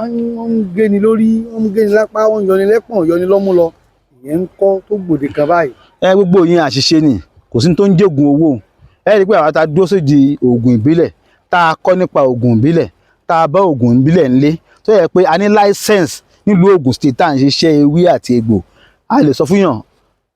Wọ́n ń géni lórí, wọ́n ń géni lápá, wọ́n ń yọni lẹ́pọ̀n, yọni lọ́mú lọ. Ìyẹn ń kọ́ tó gbòde kan báyìí? Ẹ gbogbo yẹn àṣìṣe ni. Kò sí ní tó ń jẹ́gun owó. Ẹ rí i pé àwọn tá a dúró sódì oògùn ìbílẹ̀, tá a kọ́ nípa oògùn ìbílẹ̀, tá a bá oògùn ìbílẹ̀ ńlé, tó yẹ pé a ní license nílùú Ògùn State, tá à ń ṣiṣẹ́ ewé àti egbò, a lè sọ fún yàn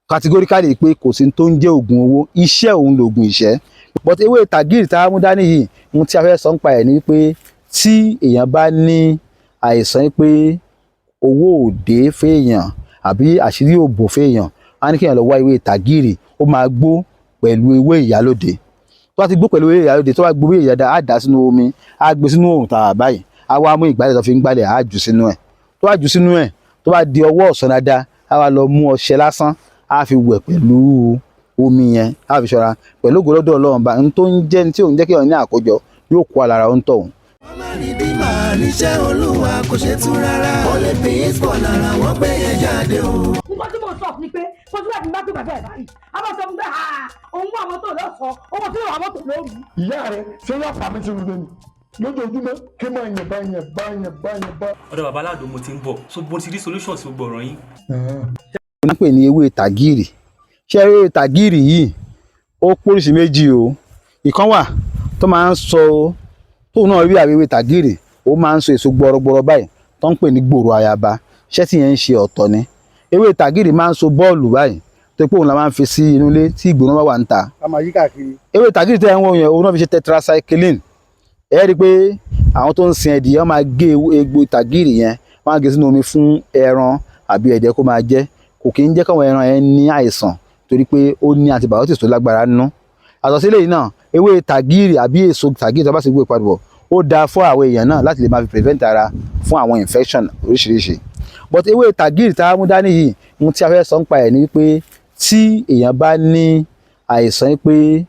categorically pé kò sí ní tó ń jẹ́ oògùn owó. Iṣẹ́ òun lòògùn ìṣẹ́. But ewé tàgìrì tá a mú dání yìí, ohun tí a fẹ́ sọ nípa ẹ̀ ni pé tí èèyàn bá ní àìsàn pé owó ò dé fèèyàn àbí àṣírí ò bò fèèyàn, á ní kéèyàn lọ wá ewé tàgìrì. Ó máa gbó pẹ̀lú ewé ìyálóde. Tó bá ti gbó pẹ̀lú ewé ìyálóde, tó bá gbó ewé ìyálóde, á dà sínú omi, á gbé sínú òòrùn tààrà báyìí, á wá mú ìgbálẹ̀ tó fi ń gbálẹ̀, á jù sínú ẹ̀. Tó bá jù sínú ẹ̀, tó bá di ọwọ́ ọ̀sán dáadáa, á wá lọ mú ọṣẹ lásán, á fi wẹ̀ pẹ̀lú omi yẹn, á fi ṣọ́ra. Pẹ̀lú ògo lọ́dọ̀ Ọlọ́run bá n tó ń jẹ́ tí òun jẹ́ kéèyàn ní àkójọ yóò kó alára ó ń tọ̀hún. Wọ́n má rí bí màá níṣẹ́ Olúwa kò ṣe tú rárá. Ó lè fi ìspọ̀ lára wọ́n gbé yẹn jáde o. Nǹkan tí mo sọ ni pé fojú ẹ̀ ní bá pè bàbá ẹ̀ báyìí, a máa sọ fún pé òun wà mọ́tò lọ́sàn-án, owó tí wà mọ́tò lóru. Ìyá rẹ ṣé yóò pa mí sínú ilé ni lójoojúmọ́ kí máa yìnbọn yìnbọn yìnbọn yìnbọn? Ọ̀dọ̀ bàbá aládùn mo ti ń bọ̀, so mo ti rí solution sí gbogbo ọ̀rọ̀ yín. Wọ́n ń pè ní ewé tàgìrì. Ṣé ewé tàgìrì yìí, ó póríṣi méjì o. Ìkan wà tó máa ń sọ, tóun náà rí àwọn ewé tàgìrì, ó máa ń so èso gbọrọgbọrọ báyìí tó ń pè ní gbòòrò ayaba. Ṣé tí yẹn ń ṣe ọ̀tọ̀ ni. Ewé tàgìrì máa ń so bọ́ọ̀lù báyìí tó pé òun la máa ń fi sí inú ilé tí ìgbóná bá wà ń ta. Ká máa yí káàkiri. Ewé tàgìrì tẹ́ ẹ̀ ń wò yẹn, òun náà fi ṣe tetracycline. Ẹ rí i pé àwọn tó ń sin ẹdìyẹ, wọ́n máa gé egbò tàgìrì yẹn, wọ́n á gé sínú omi fún ẹran àbí ẹ̀dẹ̀ kó máa jẹ. Kò kí ń jẹ́ káwọn ẹran yẹn ní àìsàn torí pé ó ní antibiotics tó lágbára nínú. Àtọ̀ sílẹ̀ yìí náà, ewé tàgìrì àbí èso tàgìrì tó bá sì gbé papọ̀, ó dáa fún àwọn èèyàn náà láti lè máa fi prevent ara fún àwọn infection oríṣiríṣi. But ewé tàgìrì tá a mú dání yìí, ohun tí a fẹ́ sọ nípa ẹ̀ ni pé tí èèyàn bá ní àìsàn pé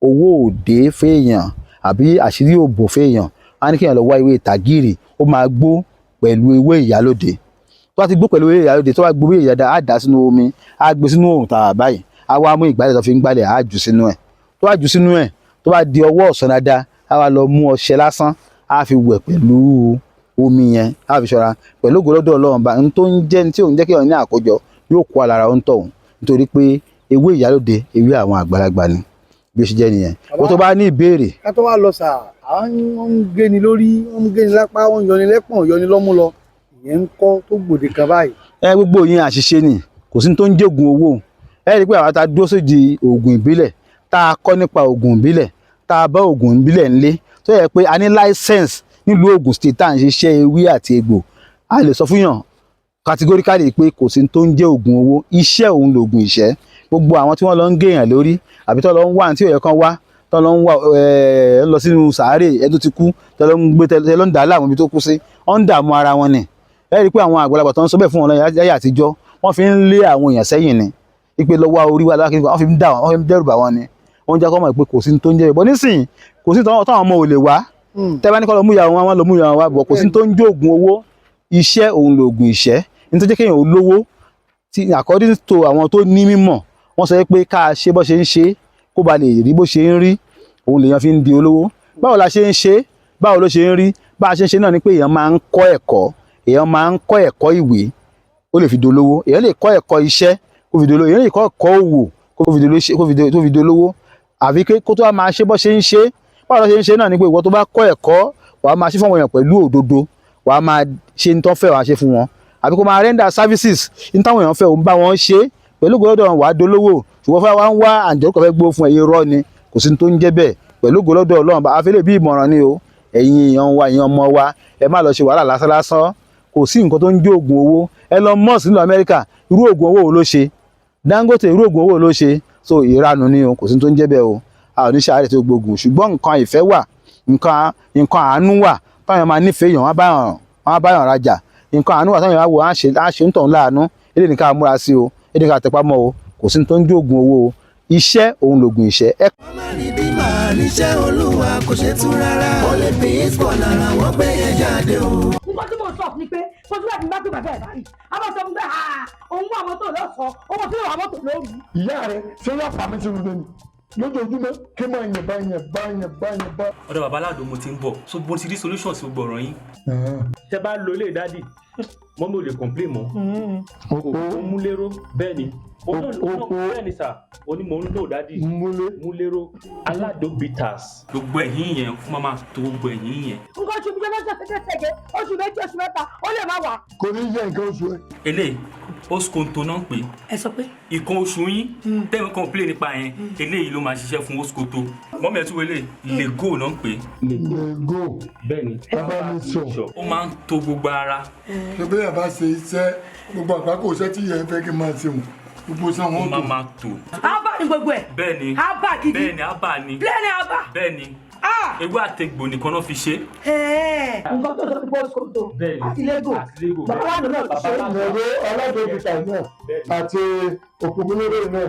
owó ò dé fèèyàn àbí àṣírí ò bò fèèyàn, á ní kéèyàn lọ wá ewé tàgìrì. Ó máa gbó pẹ̀lú ewé ìyálóde. Tó bá ti gbó pẹ̀lú ewé ìyálóde, tó bá gbó ewé ìyálóde, á dà sínú omi, á gbé sínú òòrùn tààrà báyìí, á wá mú ìgbálẹ̀ tó fi ń gbálẹ̀, á jù sínú ẹ̀. Tó bá jù sínú ẹ̀, tó bá di ọwọ́ ọ̀sán dáadáa, á wá lọ mú ọṣẹ lásán, á fi wẹ̀ pẹ̀lú omi yẹn, á fi ṣọ́ra. Pẹ̀lú ògo lọ́dọ̀ Ọlọ́run bá n tó ń jẹ́ tí òun jẹ́ kéèyàn ní àkójọ yóò kó alára ó ń tọ̀hún nítorí pé ewé ìyálóde, ewé àwọn àgbàlagbà ni. Bí ó ṣe jẹ́ nìyẹn. Wọ́n tó bá ní ìbéèrè. Ká tó wá lọ sà, àwọn wọ́n ń géni lórí, wọ́n ń géni lápá, wọ́n ń yọni lẹ́pọ̀n, yọni lọ́mú lọ. Ìyẹn ń kọ́ tó gbòde kan báyìí? Ẹ gbogbo yẹn àṣìṣe ni. Kò sí ní tó ń jẹ́gun owó. Ẹ rí i pé àwọn tá a dúró sódì oògùn ìbílẹ̀, tá a kọ́ nípa oògùn ìbílẹ̀, tá a bá oògùn ìbílẹ̀ ńlé, tó yẹ pé a ní license nílùú Ògùn State, tá à ń ṣiṣẹ́ ewé àti egbò, a lè sọ fún yàn categorically pé kò sí ní tó ń jẹ́ oògùn owó. Iṣẹ́ òun lòògùn ìṣẹ́. Gbogbo àwọn tí wọ́n lọ ń gé èèyàn lórí àbí tó lọ ń wá tí ò yẹ kán wá, tó lọ ń wá ẹ lọ sínú sàárè ẹ tó ti kú, tó lọ ń gbé tẹ lọ ń dà á láàmú ibi tó kú sí, wọ́n ń dààmú ara wọn ni. Ẹ rí i pé àwọn àgbàlagbà tó ń sọ bẹ́ẹ̀ fún wọn láyé àtijọ́, wọ́n fi ń lé àwọn èèyàn sẹ́yìn ni ipe lọ́wọ́ orí wa lákìní, wọ́n fi ń dà wọ́n fi ń dẹ́rù bà wọ́n ni. Wọ́n jẹ́ kó mọ̀ pé kò sí ní tó ń jẹ́ ìbọn nísìnyí, kò sí táwọn ọmọ ò lè wá. Tẹ́ bá ní kọ́ lọ mú ìyàwó wọn, wọ́n lọ mú ìyàwó wọn bọ̀. Kò sí ní tó ń jó oògùn owó. Iṣẹ́ òun lòògùn ìṣẹ́. Ní tó jẹ́ kéèyàn ó lówó tí, according to àwọn tó ní mímọ̀, wọ́n sọ pé ká ṣe bó ṣe ń ṣe kó ba lè rí bó ṣe ń rí, òun lèèyàn fi ń di olówó. Báwo la ṣe ń ṣe? Báwo ló ṣe ń rí? Bá a ṣe ń ṣe náà ni pé èèyàn máa ń kọ́ ẹ̀kọ́. Èèyàn máa ń kọ́ ẹ̀kọ́ ìwé, ó lè fi dolówó. Èèyàn lè kọ́ ẹ̀kọ́ iṣẹ́ kó fi dolówó. Èèyàn lè kọ́ ẹ̀kọ́ òwò kó fi dolówó, àfi kó tó wá máa ṣe bó ṣe ń ṣe. Báwo ló ṣe ń ṣe náà ni pé ìwọ tó bá kọ́ ẹ̀kọ́, wàá máa ṣe fún àwọn èèyàn pẹ̀lú òdodo, wàá máa ṣe ní tán fẹ́, wàá ṣe fún wọn, àbí kó máa render services ní táwọn èèyàn fẹ́, òun bá wọn ṣe. Pẹ̀lú ògo lọ́dọ̀, wàá dolówó. Ṣùgbọ́n fẹ́ wá ń wá àǹjọ́ kò fẹ́ gbó fún ẹ̀yin, rọ́ ni. Kò sí ní tó ń jẹ́ bẹ́ẹ̀. Pẹ̀lú ògo lọ́dọ̀ Ọlọ́run bá afẹ́lẹ́ bí ìmọ̀ràn ni o. Ẹ̀yin èèyàn wa, ẹ̀yin ọmọ wa, ẹ má lọ ṣe wàhálà lásán lásán. Kò sí nǹkan tó ń jẹ́ oògùn owó. Elon Musk nílùú Amẹ́ríkà, irú oògùn owó wo ló ṣe? Dangote, irú oògùn owó wo ló ṣe? So ìranù ni o. Kò sí ní tó ń jẹ́ bẹ́ẹ̀ o. A ò ní ṣe àárẹ̀ tó gbógun, ṣùgbọ́n nǹkan ìfẹ́ wà, nǹkan àánú wà táwọn máa nífẹ̀ẹ́ èèyàn, wọ́n á bá yàn rajà. Nǹkan àánú wà táwọn èèyàn wò á ṣe ń tàn láàánú. Eléyìí ní ká múra sí o, eléyìí ní ká tẹpá mọ́ o. Kò sí ní tó ń jẹ́ oògùn owó o. Iṣẹ́ òun lògùn ìṣẹ́ ẹ. Wọ́n má rí bí màá níṣẹ́ Olúwa kò ṣe tú rárá. Ó lè fi ìspọ̀ lára wọ́n gbé yẹn jáde o. Nǹkan tí mo sọ ni pé fojú ẹ̀ ní bá pè bàbá ẹ̀ báyìí, a máa sọ fún pé òun wà mọ́tò lọ́sàn-án, owó tí wà mọ́tò lóru. Ìyá rẹ ṣé yóò pa mí sínú ilé ni? Lójoojúmọ́ kí n máa yìnbọn yìnbọn yìnbọn yìnbọn. Ọ̀dọ̀ bàbá Aládò mo ti ń bọ̀, so mo ti rí solution sí gbogbo ọ̀rọ̀ yín. Tẹ bá lo ilé, daddy, mummy ò lè complain mọ́. Òpó. Ó mú lérò, bẹ́ẹ̀ ni. Òpó. Bẹ́ẹ̀ ni sà, ó ní mò ń lò, daddy. Múlé. Mú lérò Aládò bitters. Gbogbo ẹ̀yìn yẹn, fún máa tó gbogbo ẹ̀yìn yẹn. Nǹkan oṣù mi lọ́sẹ̀ ségesège, oṣù 2, oṣù 3, ó lè má wà. Kò ní yẹ nǹkan oṣù ẹ. Eléyìí, oskonto náà ń pè é. Ẹ sọ pé. Ìkan oṣù yín tẹ́mi complain nípa yẹn, eléyìí ló máa ṣiṣẹ́ fún oskonto. Mummy, ẹ̀ tún wọlé, lego náà ń pè é. Lego. Bẹ́ẹ̀ ni. Bàbá mi sọ. Ó máa ń tó gbogbo ara. Ṣé bí yàrá ṣe iṣẹ́ gbogbo àgbákò iṣẹ́ tí yẹn fẹ́ kí n máa ṣe wọn gbogbo iṣẹ́ Ó wọn máa tó. máa tó. Abba ni gbogbo ẹ̀. Bẹ́ẹ̀ ni. Abba gidi. Bẹ́ẹ̀ ni, abba ni. Bẹ́ẹ̀ ni, abba. Bẹ́ẹ̀ ni. Ah! Ewé àtegbò nìkan náà fi ṣe. Nǹkan tó sọ ní bọ́ọ̀sì kòtò Bẹ́ẹ̀ ni. àti lego. Àti Lego. Bàbá Aládò náà ti ṣe é. Ìyẹ̀wò aládòbìtà náà àti òpómúlérò náà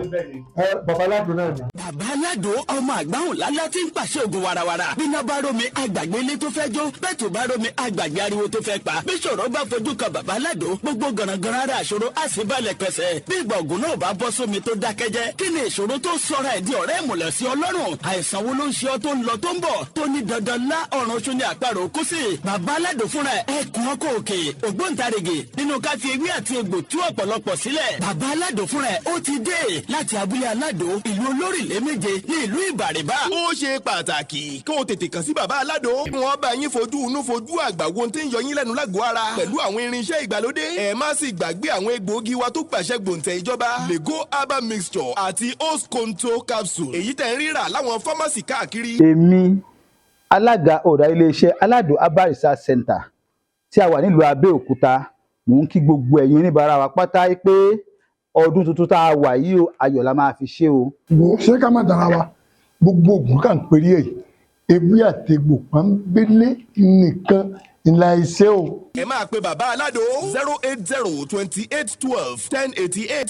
ẹ, bàbá aládò náà ni. Bàbá Aládò, ọmọ àgbáhùn lálá tí ń pàṣẹ ògùn warawara. Bíná bá rómi, àgbàgbé ilé tó fẹ́ jó. Bẹ́ẹ̀ tó bá rómi, àgbàgbé ariwo tó fẹ́ pa. Bí ṣòro bá fojú kan bàbá Aládò, gbogbo gànàgànà ara àṣòro á sì balẹ̀ pẹ̀sẹ̀. Bí ìgbà ògùn náà bá bọ́ sómi tó dákẹ́jẹ́, kí ni ìṣòro tó sọra ẹ̀ di ọ̀rẹ́ ìmùlẹ̀ sí Ọlọ́run? Àìsàn wo ló ń ṣe ọ́ tó ń lọ tó ń bọ̀, tó ní dandan lá ọ̀run oṣù ní àparò kú sí? Bàbá Aládò fúnra ẹ̀, ẹkùn ọkọ̀ òkè, ògbóǹtarìgì nínú ká fi ewé àti egbò tú ọ̀pọ̀lọpọ̀ sílẹ̀. Bàbá Aládò fúnra ẹ̀, ó ti dé láti abúlé Aládò, ìlú olórílẹ̀ méje ní ìlú Ìbàrìbà. Ó ṣe pàtàkì kó o tètè kàn sí bàbá Aládò, kí wọ́n bá yín fojú inú fojú àgbà wo ohun tí ń yọ yín lẹ́nu lágọ̀ọ́ ara pẹ̀lú àwọn irinṣẹ́ ìgbàlódé. Ẹ má sì gbàgbé àwọn egbòogi wa tó gbàṣẹ gbòǹtẹ̀ ìjọba, Lego herbal mixture àti Osconto capsule, èyí tẹ̀ ń rírà láwọn pharmacy káàkiri. Èmi, alága ọ̀dà iléeṣẹ́ Aládò Herbal Research Center tí a wà nílùú Abẹ́òkúta, mò ń kí gbogbo ẹ̀yin oníbàárà wa pátá pé ọdún tuntun tá a wà yìí o, ayọ̀ la máa fi ṣe o. Wo, ṣé ká má dara wa, gbogbo ògùn kà ń perí ẹ̀, ewé àtegbò pọ́nbélé nìkan ìlà iṣẹ́ o. Ẹ máa pe bàbá Aládò 08028121088.